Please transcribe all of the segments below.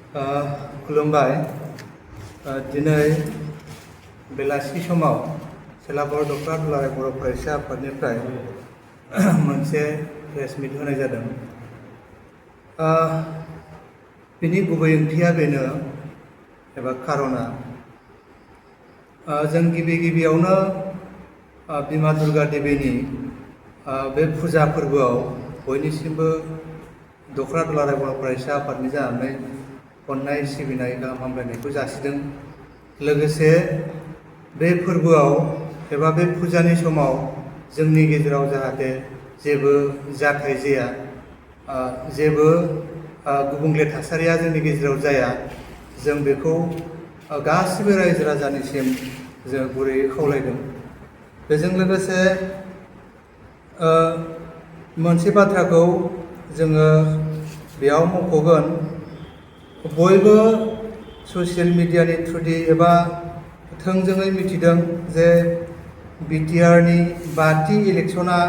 खुलुमबाय। दिनै बेलासि समाव सेलाबर डक्टर दुलाराय बर' फरायसा आफादनिफ्राय मोनसे प्रेस मिट होनाय जादों। बिनि गुबै ओंथिया बेनो एबा खारना जों गिबियावनो बिमा दुर्गा देवीनि बे फुजा फोरबोआव बयनिसिमबो दखरा दुलाराय बर' फरायसा आफादनि जानानै अननाय सिबिनाय गाहाम हामलायनायखौ जासिदों। लोगोसे बे फोरबोआव एबा बे फुजानि समाव जोंनि गेजेराव जाहाथे जेबो जाथाय जाया, जेबो गुबुंले थासारिया जोंनि गेजेराव जाया, जों बेखौ गासिबो रायजो राजानिसिम जों गुरैयै खावलायदों। बेजों लोगोसे मोनसे बाथ्राखौ जोङो बेयाव मख'गोन, बयबो ससियेल मिडियानि थ्रुयै एबा थोंजोङै मिथिदों जे बिटिआरनि 5थि इलेक्शना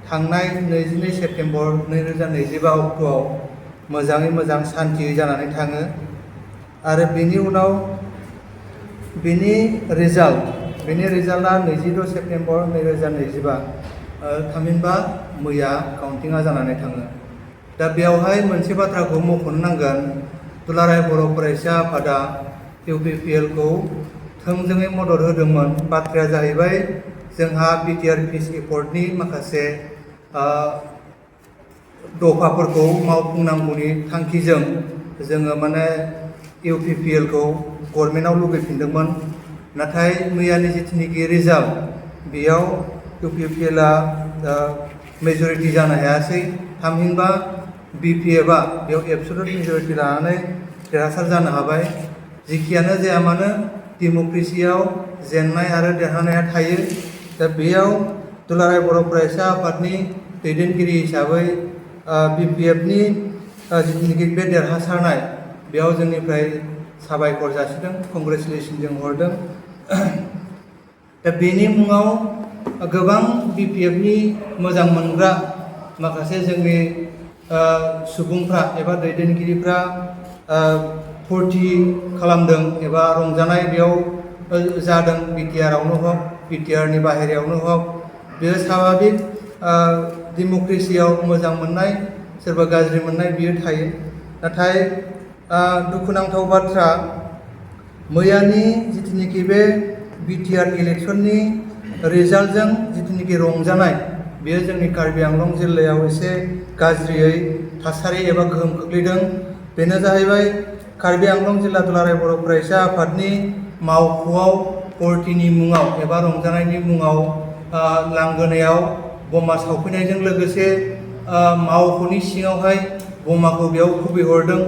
थांनाय 22 सेप्तेम्बर 2025 अक्ट'आव मोजाङै मोजां शान्तियै जानानै थाङो आरो बेनि उनाव बेनि रिजाल्टआ 22 सेप्तेम्बर 2025 थामहिनबा मैया काउन्टिंआ जानानै थाङो। दा बेयावहाय मोनसे बाथ्राखौ मख'नो नांगोन, दुलाराय बर' फरायसा आफादा इउपिपिएलखौ थोंजोङै मदद होदोंमोन। बाथ्राया जाहैबाय जोंहा बिटिआर पिस एकर्डनि माखासे दफाफोरखौ मावफुंनांगौनि थांखिजों जोङो इउपिपिएलखौ गभर्नमेन्टआव लुगैफिनदोंमोन। नाथाय मैयानि जिथुनिखि रिजाल्ट, बेयाव इउपिपिएलआ मेजरिटि जानो हायासै। थामहिनबा बिपिएफआ बेयाव एबसुलुट मेजरिटि लानानै देरहासार जानो हाबाय। जेखियानो जाया मानो डेम'क्रेसियाव जेननाय आरो देरहानाया थायो। दा बेयाव दुलाराय बर' फरायसा आफादनि दैदेनगिरि हिसाबै बिपिएफनि जिथुनिखि बे देरहासारनाय, बेयाव जोंनिफ्राय साबायखर जासिदों, कंग्रेचुलेसन जों हरदों। दा बेनि मुङाव गोबां बिपिएफनि मोजां मोनग्रा माखासे जोंनि सुबुंफ्रा एबा दैदेनगिरिफ्रा फुरथि खालामदों एबा रंजानाय बेयाव जादों। बिटिआरआवनो हक, बिटिआरनि बाहेरायावनो हक, बेयो स्वाभाबिक। डेम'क्रेसियाव मोजां मोननाय, सोरबा गाज्रि मोननाय बियो थायो। नाथाय दुखुनांथाव बाथ्रा, मैयानि जिथुनिखि बे बिटिआर इलेक्शननि रिजाल्टजों जिथुनिखि रंजानाय, बेयो जोंनि कार्बि आंलं जिल्लायाव एसे गाज्रियै थासारि एबा गोहोम खोख्लैदों। बेनो जाहैबाय कार्बि आंलं जिल्ला दुलाराय बर' फरायसा आफादनि मावख'आव फुरथिनि मुङाव एबा रंजानायनि मुङाव लांगोनायाव बमा सावफैनायजों लोगोसे मावख'नि सिङावहाय बमाखौ बेयाव खुबैहरदों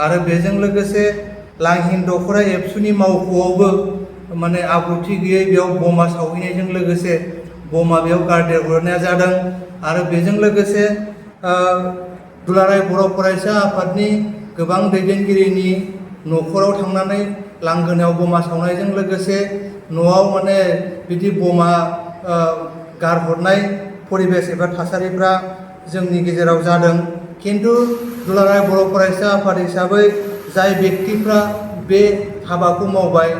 आरो बेजों लोगोसे लांहिन दख'रा एबसुनि मावख'आवबो आब्रुथि गैयै बेयाव बमा सावहैनायजों लोगोसे बमा बेयाव गारदेरहरनाया जादों। आरो बेजों लोगोसे दुलाराय बर' फरायसा आफादनि गोबां दैदेनगिरिनि न'खराव थांनानै लांगोनायाव बमा सावनायजों लोगोसे न'आव बिदि बमा गारहरनाय परिबेस एबा थासारिफ्रा जोंनि गेजेराव जादों। खिन्थु दुलाराय बर' फरायसा आफाद हिसाबै जाय बेक्तिफ्रा बे हाबाखौ मावबाय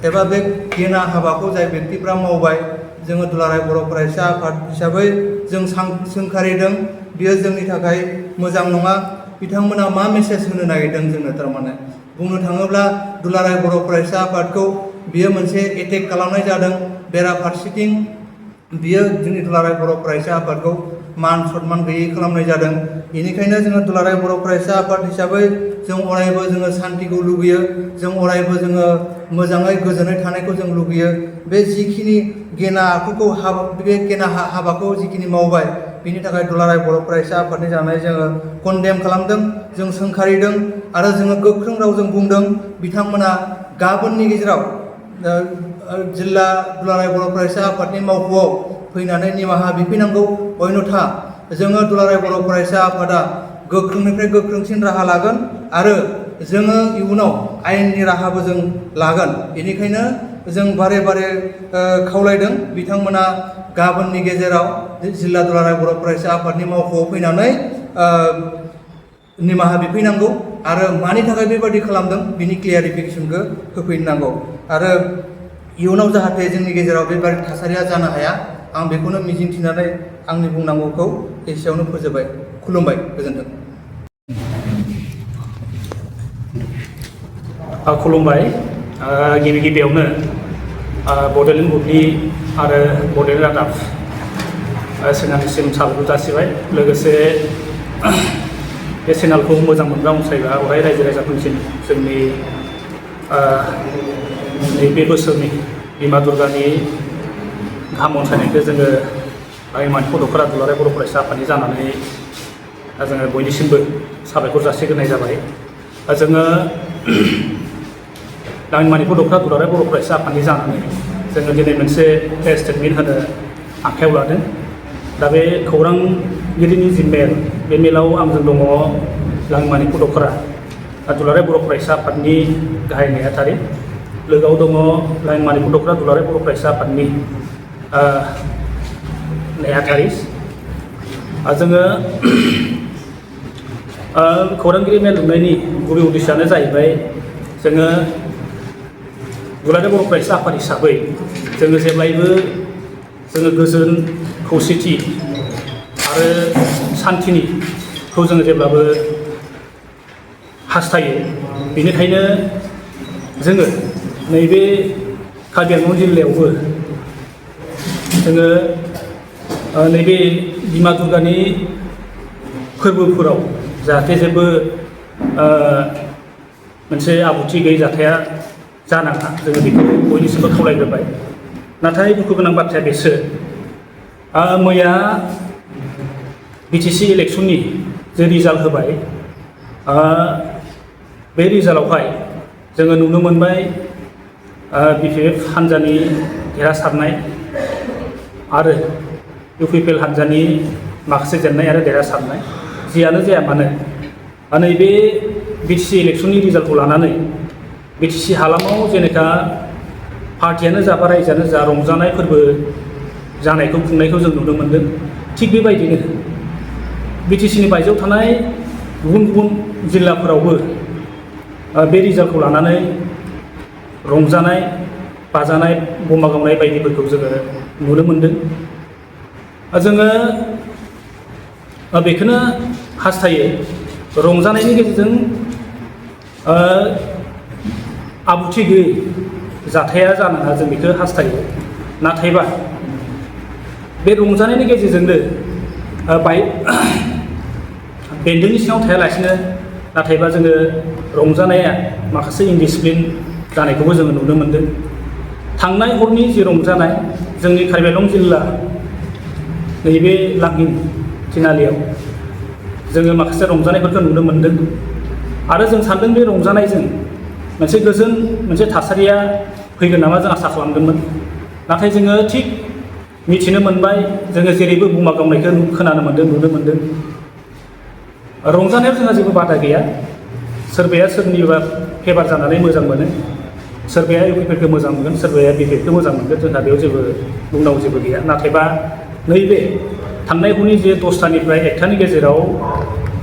एबा बे गेना हाबाखौ जाय बेक्तिफ्रा मावबाय, जोङो दुलाराय बर' फरायसा आफाद हिसाबै जों सोंखारिदों। बियो जोंनि थाखाय मोजां नङा। बिथांमोना मा मेसेज होनो नागिरदों जोंनो? बुंनो थाङोब्ला दुलाराय बर' फरायसा आफादखौ बियो मोनसे एटेक खालामनाय जादों। बेराफारसेथिं बियो जोंनि दुलाराय बर' फरायसा आफादखौ मान सनमान गैयै खालामनाय जादों। बेनिखायनो जोङो दुलाराय बर' फरायसा आफाद हिसाबै जों अरायबो जोङो शान्तिखौ लुबैयो। जों अरायबो जोङो मोजाङै गोजोनै थानायखौ जों लुबैयो। बे जिखिनि गेना आखुखौ बे गेना हाबाखौ जिखिनि मावबाय, बिनि थाखाय दुलाराय बर' फरायसा आफादनि जानाय जोङो कन्डेम खालामदों, जों सोंखारिदों आरो जोङो गोख्रों रावजों बुंदों बिथांमोना गाबोननि गेजेराव जिल्ला दुलाराय बर' फरायसा आफादनि मावख'आव फैनानै निमाहा बिफैनांगौ। अन्यथा जोङो दुलाराय बर' फरायसा आफादा गोख्रोंनिफ्राय गोख्रोंसिन राहा लागोन आरो जोङो इयुनाव आयेननि राहाबो जों लागोन। बेनिखायनो जों बारे बारे खावलायदों बिथांमोना गाबोननि गेजेराव जिल्ला दुलाराय बर' फरायसा आफादनि मावख'आव फैनानै निमाहा बिफैनांगौ। आरो मानि थाखाय बेबादि खालामदों बिनि क्लियारिफिकेसनखौ होफैनांगौ आरो इयुनाव जाहाथे जोंनि गेजेराव बेबादि थासारिया जानो हाया आं बेखौनो मिजिंथिनानै आंनि बुंनांगौखौ एसेयावनो फोजोबबाय। खुलुमबाय, गोजोन्थों। खुलुमबाय। गिबियावनो बड'लेण्ड बुब्लि आरो बड'लेण्ड रादाब चेनेलनिसिम साबायखर जासिबाय। लोगोसे बे चेनेलखौ मोजां मोनग्रा अनसायग्रा अराय रायजो राजाफोरनिसिम जोंनि नैबे बोसोरनि बिमा दुर्गानि गाहाम अनसायनायखौ जोङो लाङिमानिख' दख'रा दुलाराय बर' फरायसा आफादनि जानानै जोङो बयनिसिमबो साबायखर जासिग्रोनाय जाबाय। जोङो लाङिमानिख' दख'रा दुलाराय बर' फरायसा आफादनि जानानै जोङो दिनै मोनसे प्रेस स्टेटमेन्ट होनो आखायाव लादों। दा बे खौरांगिरिनि जि मेल, बे मेलाव आंजों दङ लाङिमानिख' दख'रा दुलाराय बर' फरायसा आफादनि गाहाय नेहाथारि, लोगोआव दङ लाङिमानिख' दख'रा दुलाराय बर' फरायसा आफादनि नेहाथारि। जोङो खौरांगिरि मेल लिरनायनि गुबै उद्देश्यआनो जाहैबाय जोङो दुलाराय बर' फरायसा आफाद हिसाबै जोङो जेब्लायबो जोङो गोजोन, खौसेथि आरो सान्थिनिखौ जोङो जेब्लाबो हास्थायो। बेनिखायनो जोङो नैबे कार्बि आंलं जिल्लायावबो जोङो नैबे बिमा दुर्गानि फोरबोफोराव जाहाथे जेबो मोनसे आब्रुथि गैयै जाथाया जानाङा, जोङो बेखौ बयनिसिमबो खावलायग्रोबाय। नाथाय दुखु गोनां बाथ्राया बेसो, मैया BTC इलेक्सननि जे रिजाल्ट होबाय, बे रिजाल्टआवहाय जोङो नुनो मोनबाय BPF हान्जानि देरहासारनाय आरो UPPL हान्जानि माखासे जेननाय आरो देरहासारनाय। जियानो जाया मानो नैबे BTC इलेक्सननि रिजाल्टखौ लानानै BTC हालामाव जेनेखा पार्टियानो जा बा रायजोआनो जा रंजानाय फोरबो जानायखौ खुंनायखौ जों नुनो मोन्दों। थिग बेबायदिनो BTCनि बायजोआव थानाय गुबुन गुबुन जिल्लाफोरावबो बे रिजाल्टखौ लानानै रंजानाय बाजानाय, बमा गावनाय बायदिफोरखौ जोङो नुनो मोन्दों। जोङो बेखौनो हास्थायो रंजानायनि गेजेरजों आब्रुथि गैयै जाथाया जानाङा, जों बेखौ हास्थायो। नाथायबा बे रंजानायनि गेजेरजोंनो बेन्दोंनि सिङाव थायालासिनो नाथायबा जोङो रंजानाया माखासे इनडिसिप्लिन जानायखौबो जोङो नुनो मोन्दों। थांनाय हरनि जि रंजानाय जोंनि कार्बि आंलं जिल्ला नैबे लांहिन थिनालियाव जोङो माखासे रंजानायफोरखौ नुनो मोन्दों आरो जों सानदों बे रंजानायजों मोनसे गोजोन मोनसे थासारिया फैगोन नामा जों आसा खालामदोंमोन। नाथाय जोङो थिग मिथिनो मोनबाय, जोङो जेरैबो बमा गावनायखौ खोनानो मोन्दों, नुनो मोन्दों। रंजानायाव जोंहा जेबो बादा गैया। सोरबाया सोरनिबा फेभार जानानै मोजां मोनो, सोरबाया UPPLखौ मोजां मोनगोन, सोरबाया BPFखौ मोजां मोनगोन, जोंहा बेयाव जेबो बुंनांगौ जेबो गैया। नाथायबा नैबे थांनाय हरनि जे 10थानिफ्राय 1थानि गेजेराव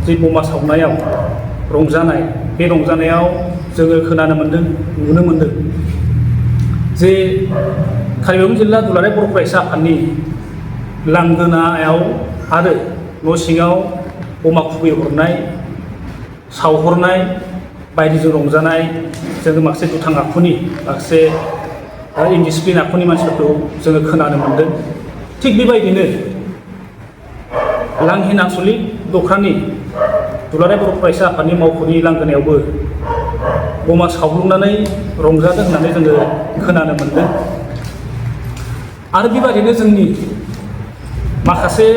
जि बमा सावनायाव रंजानाय, बे रंजानायाव जोङो खोनानो मोन्दों, नुनो मोन्दों जे कार्बि आंलं जिल्ला दुलाराय बर' फरायसा आफादनि लांगोनायाव आरो न' सिङाव बमा खुबैहरनाय, सावहरनाय बायदिजों रंजानाय, जोङो माखासे दुथां आखुनि, माखासे इनडिसिप्लिन आखुनि मानसिफोरखौ जोङो खोनानो मोन्दों। थिग बेबायदिनो लांहिन आन्सलिक दख्रानि दुलाराय बर' फरायसा आफादनि मावख'नि लांगोनायावबो बमा सावग्लुंनानै रंजादों होननानै जोङो खोनानो मोन्दों। आरो बेबायदिनो जोंनि माखासे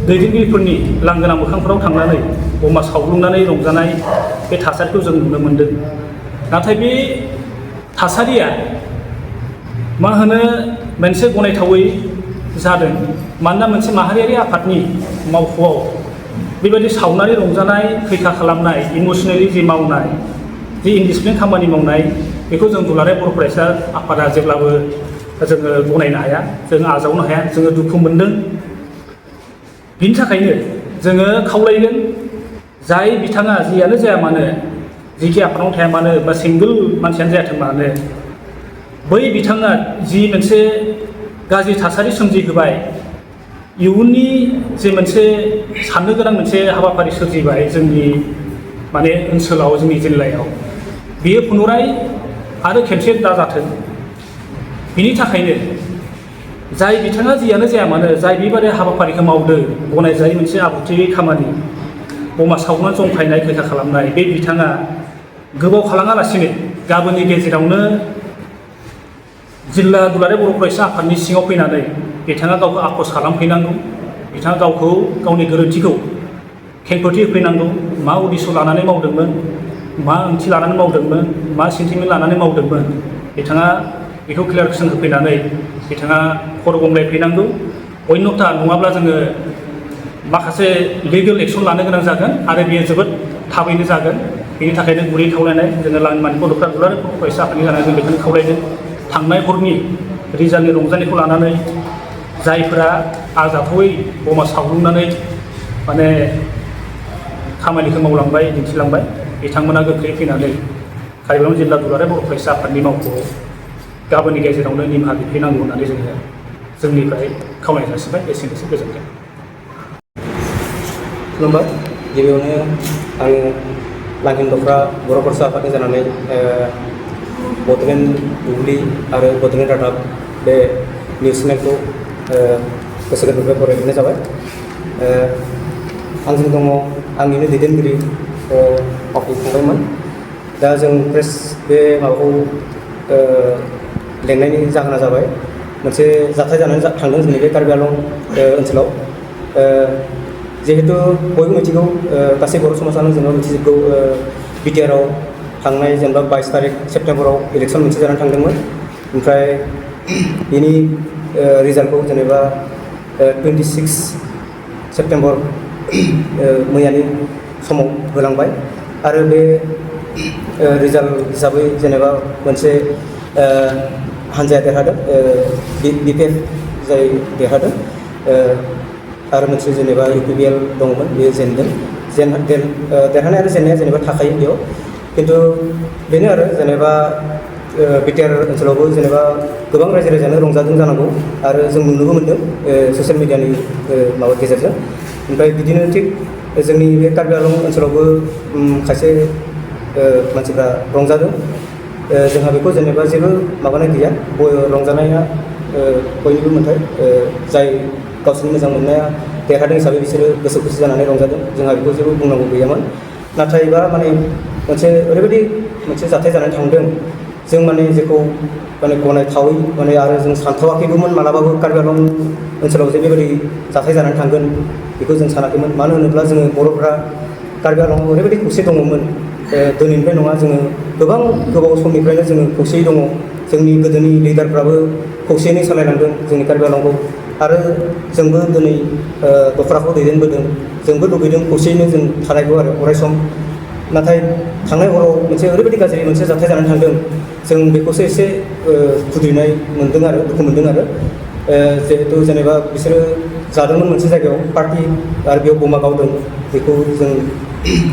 दैदेनगिरिफोरनि लांगोना मोखांफोराव थांनानै बमा सावग्लुंनानै रंजानाय बे थासारिखौ जों नुनो मोन्दों। नाथाय बे थासारिया मा होनो मोनसे गनायथावै जादों। मानोना मोनसे माहारियारि आफादनि मावख'आव बेबायदि सावनानै रंजानाय, खैखा खालामनाय, इमसनेलि जि मावनाय, जि इनडिसिप्लिन खामानि मावनाय, बेखौ जों दुलाराय बर' फरायसा आफादा जेब्लाबो जोङो गनायनो हाया, जों आजावनो हाया, जोङो दुखु मोन्दों। बिनि थाखायनो जोङो खावलायगोन, जाय बिथाङा जियानो जाया मानो जिखि आफादाव थाया मानो बा सिंगोल मानसियानो जायाथों मानो बै बिथाङा जि मोनसे गाज्रि थासारि सोमजिहोबाय इयुननि जे मोनसे साननो गोनां मोनसे हाबाफारि सोरजिबाय जोंनि माने ओनसोलाव जोंनि जिल्लायाव बेयो पुनराय आरो खेबसे दाजाथों बिनि थाखायनो जाय बिथाङा जियानो जाया मानो जाय बेबादि हाबाफारिखौ मावदों गनायजायै मोनसे आब्रुथि खामानि बमा सावनानै जंखायनाय खैखा खालामनाय बे बिथाङा गोबाव खालामालासिनो गाबोननि गेजेरावनो जिल्ला दुलाराय बर' फरायसा आफादनि सिङाव फैनानै बिथाङा गावखौ आखस खालामफैनांगौ बिथाङा गावखौ गावनि गोरोन्थिखौ खेंफोरथि होफैनांगौ मा उद्देश्य लानानै मावदोंमोन मा ओंथि लानानै मावदोंमोन मा सेन्टिमेन्ट लानानै मावदोंमोन बिथाङा बेखौ क्लियारसन होफैनानै बिथाङा खर' गंग्लायफैनांगौ अन्यथा नङाब्ला जोङो माखासे लिगेल एक्सन लानो गोनां जागोन आरो बेयो जोबोद थाबैनो जागोन बेनि थाखायनो गुरै खावलायनाय जोङो लांमानि बड'फा दुलाराय बर' फरायसा आफादनि जानानै जों बेखौनो खावलायदों थांनाय हरनि रिजाल्टनि रंजानायखौ लानानै जायफोरा आरजाथावै बमा सावग्लुंनानै माने खामानिखौ मावलांबाय दिन्थिलांबाय बिथांमोना गोख्रै फैनानै कार्बि आंलं जिल्ला दुलाराय बर' फरायसा आफादनि मावख'आव गाबोननि गेजेरावनो निमाहा बिफैनांगौ होननानै जोङो जोंनिफ्राय खावलायनाय जासिबाय एसेनोसै गोजोन्थों। खुलुमबाय गिबियावनो आङो लांहिन दख्रा बर' फरायसा आफादनि जानानै बड'लेण्ड बुब्लि आरो बड'लेण्ड रादाब बे निउस चेनेलखौ गोसो गोरबोनिफ्राय बरायहरनाय जाबाय। आंजों दङ आंनिनो दैदेनगिरि मावख'आव थांदोंमोन दा जों प्रेस बे माबाखौ लेंनायनि जाहोना जाबाय मोनसे जाथाय जानानै थांदों जोंनि बे कार्बि आंलं ओनसोलाव जिहेतु बयबो मिथिगौ गासै बर' समाजानो जेनेबा मिथिजोबगौ बिटिआरआव थांनाय जेनेबा 22 तारिख सेप्तेम्बराव इलेक्सन मोनसे जानानै थांदोंमोन ओमफ्राय बेनि रिजाल्टखौ जेनेबा 26 सेप्तेम्बर मैयानि समाव होलांबाय आरो बे रिजाल्ट हिसाबै जेनेबा मोनसे हानजाया देरहादों बिपिएफ जाय देरहादों आरो मोनसे जेनेबा इउपिपिएल दङमोन बेयो जेनदों देरहानाय आरो जेननाया जेनेबा थाखायो बेयाव खिन्थु बेनो आरो जेनेबा बिटिआर ओनसोलावबो जेनेबा गोबां रायजो राजायानो रंजादों जानांगौ आरो जों नुनोबो मोन्दों ससियेल मिडियानि माबा गेजेरजों ओमफ्राय बिदिनो थिग जोंनि बे कार्बि आंलं ओनसोलावबो खायसे मानसिफ्रा रंजादों जोंहा बेखौ जेनेबा जेबो माबानाय गैया रंजानाया बयनिबो मोन्थाय जाय गावसोरनि मोजां मोननाया देरहादों हिसाबै बिसोरो गोसो खुसि जानानै रंजादों जोंहा बेखौ जेबो बुंनांगौ गैयामोन नाथायबा माने मोनसे ओरैबायदि मोनसे जाथाय जानानै थांदों जों माने जेखौ माने गनायथावै माने आरो जों सानथावाखैबोमोन मालाबाबो कार्बि आंलं ओनसोलाव जे बेबायदि जाथाय जानानै थांगोन बेखौ जों सानाखैमोन मानो होनोब्ला जोङो बर'फ्रा कार्बि आंलंआव ओरैबायदि खौसे दङमोन दिनैनिफ्राय नङा जोङो गोबां गोबाव समनिफ्रायनो जोङो खौसेयै दङ जोंनि गोदोनि लिडारफ्राबो खौसेयै सालायलांदों जोंनि कार्बि आंलंखौ आरो जोंबो दिनै दखराखौ दैदेनबोदों जोंबो लुबैदों खौसेयैनो जों थानायखौ आरो अरायसम नाथाय थांनाय हराव मोनसे ओरैबायदि गाज्रि मोनसे जाथाय जानानै थांदों जों बेखौसो एसे खुद्रिनाय मोन्दों आरो दुखु मोन्दों आरो जिहेतु जेनेबा बिसोरो जादोंमोन मोनसे जायगायाव पार्टि आरो बेयाव बमा गावदों बेखौ जों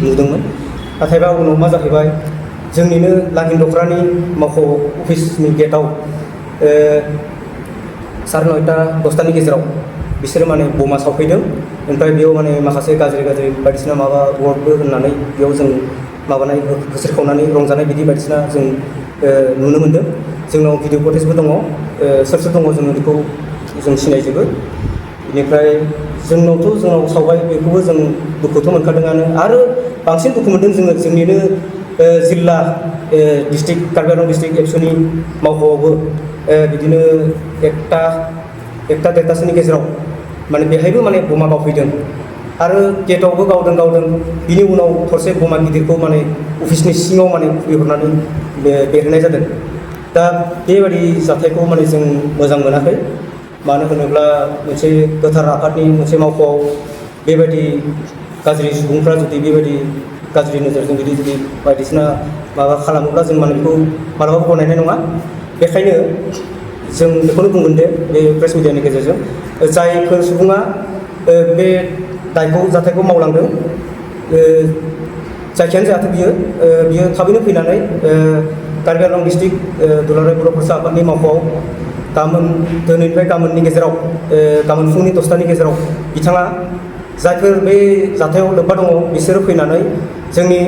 नुदोंमोन नाथायबा उनाव मा जाहैबाय जोंनिनो लांहिन दख्रानि मावख' अफिसनि गेटआव 9:30-10टानि गेजेराव बिसोरो माने बमा सावफैदों ओमफ्राय बेयाव माने माखासे गाज्रि बायदिसिना माबा वार्डबो होननानै बेयाव जों माबानाय होस्रिखावनानै रंजानाय बिदि बायदिसिना जों नुनो मोन्दों जोंनाव भिडिअ फुटेजबो दङ सोर दङ जोङो बेखौ जों सिनायजोबो बेनिफ्राय जोंनाव सावबाय बेखौबो जों दुखुथ' मोनखादोंआनो आरो बांसिन दुखु मोन्दों जोङो जोंनिनो जिल्ला डिस्ट्रिक्ट कार्बि आंलं डिस्ट्रिक्ट एबसुनि मावख'आवबो बिदिनो 1-1:30 गेजेराव माने बेहायबो माने बमा गावफैदों आरो गेटआवबो गावदों बिनि उनाव थरसे बमा गिदिरखौ माने अफिसनि सिङाव माने खुबैहरनानै बेरहोनाय जादों दा बेबायदि जाथायखौ माने जों मोजां मोनाखै मानो होनोब्ला मोनसे गोथार आफादनि मोनसे मावख'आव बेबायदि गाज्रि सुबुंफ्रा जुदि बेबायदि गाज्रि नोजोरजों जुदि बायदिसिना माबा खालामोब्ला जों माने बेखौ मालाबाबो गनायनाय नङा बेखायनो जों बेखौनो बुंगोन दे बे प्रेस मिडियानि गेजेरजों जायफोर सुबुङा बे जाथायखौ मावलांदों जायखियानो जाहाथे बियो थाबैनो फैनानै कार्बि आंलं डिस्ट्रिक्ट दुलाराय बर' फरायसा आफादनि मावख'आव दिनैनिफ्राय गाबोननि गेजेराव गाबोन फुंनि 10टानि गेजेराव बिथाङा जायफोर बे जाथायाव लोब्बा दङ बिसोरो फैनानै जोंनि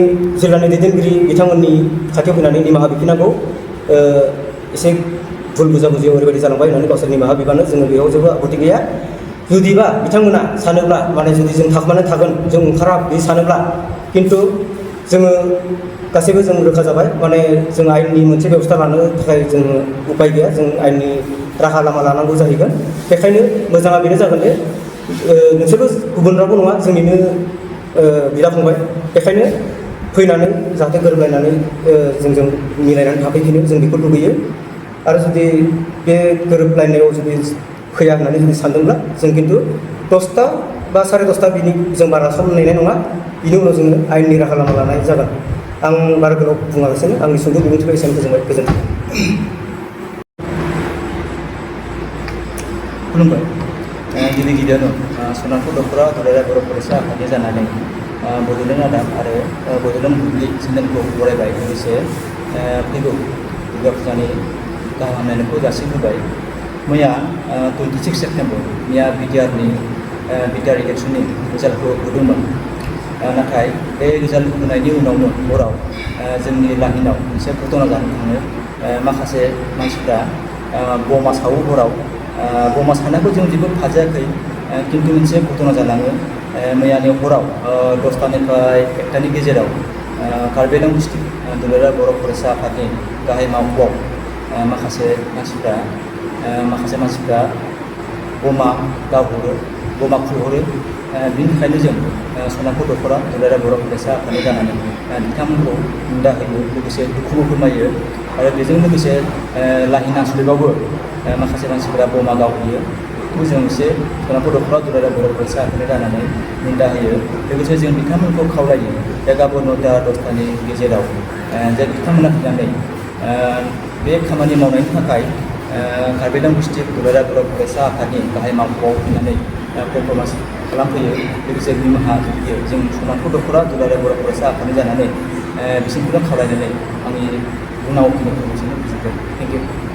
जिल्लानि दैदेनगिरि बिथांमोननि खाथियाव फैनानै निमाहा बिफिननांगौ। एसे भुल बुजाबुजियाव ओरैबायदि जालांबाय होननानै गावसोर निमाहा बिबानो जोङो बेयाव जेबो आपत्ति गैया। जुदिबा बिथांमोना सानोब्ला माने जुदि जों थाखुमानानै थागोन जों ओंखारा बिदि सानोब्ला खिन्थु जोङो गासैबो जों रोखा जाबाय माने जों आयेननि मोनसे बेबस्था लानो थाखाय जोङो उपाय गैया, जों आयेननि राहा लामा लानांगौ जाहैगोन। बेखायनो मोजाङा बेनो जागोन दे नोंसोरबो गुबुन रावबो नङा जोंनिनो बिदा फंबाय, बेखायनो फैनानै जाहाथे गोरोबलायनानै जोंजों मिलायनानै थाफैफिनो जों बेखौ लुबैयो। आरो जुदि बे गोरोबलायनायाव जुदि फैया होननानै जुदि सानदोंब्ला जों खिन्थु 10टा बा 10:30 बिनि जों बारा सम नेनाय नङा, बिनि उनाव जोङो आयेननि राहा लामा लानाय जागोन। आं बारा गोलाव बुङालासिनो आंनि सुंद' बिबुंथिखौ एसेबां फोजोबबाय। गोजोन्थों। खुलुमबाय। गिबि गिबियावनो सनापुर दख'रा दुलाराय बर' फरायसा आफादनि जानानै बड'लेण्ड रादाब आरो बड'लेण्ड बुब्लि चेनेलखौ बरायबाय। लोगोसे फैगौ दुर्गा फुजानि गाहाम हामलायनायखौ जासिहोबाय। मैया 26 सेप्तेम्बर मैया बिटिआर इलेक्सननि रिजाल्टखौ होदोंमोन। नाथाय बे रिजाल्ट होनायनि उनावनो हराव जोंनि लाहिनाव मोनसे घटना जानो थाङो। माखासे मानसिफ्रा बमा सावो हराव। बमा सावनायखौ जों जेबो फाजायाखै, खिन्थु मोनसे घटना जालाङो। मैयानि हराव 10टानिफ्राय 1टानि गेजेराव कार्बि आंलं डिस्ट्रिक्ट दुलाराय बर' फरायसा आफादनि गाहाय मावख'आव माखासे मानसिफ्रा बमा गावहरो, बमा खुहरो। बिनि थाखायनो जों सनापुर दख'रा दुलाराय बर' फरायसा आफादनि जानानै बिथांमोनखौ निन्दा होयो, लोगोसे दुखुबो फोरमायो। आरो बेजों लोगोसे लाहिना ओनसोलावबो माखासे मानसिफोरा बमा गावहैयो। बेखौ जों एसे सनापुर दख'रा दुलाराय बर' फरायसा आफादनि जानानै निन्दा होयो। लोगोसे जों बिथांमोनखौ खावलायो जे गाबोन 9टा 10टानि गेजेराव जे बिथांमोना फैनानै बे खामानि मावनायनि थाखाय कार्बि आंलं डिस्ट्रिक्ट दुलाराय बर' फरायसा आफादनि गाहाय मावख'आव फैनानै कमप्रमाइस खालामफैयो, लोगोसे निमाहा बियो। जों सनापुर दख'रा दुलाराय बर' फरायसा आफादनि जानानै बिसोरखौनो खावलायनानै आंनि बुंनांगौखिनिखौ बिसोरनो फोजोबबाय। Thank you.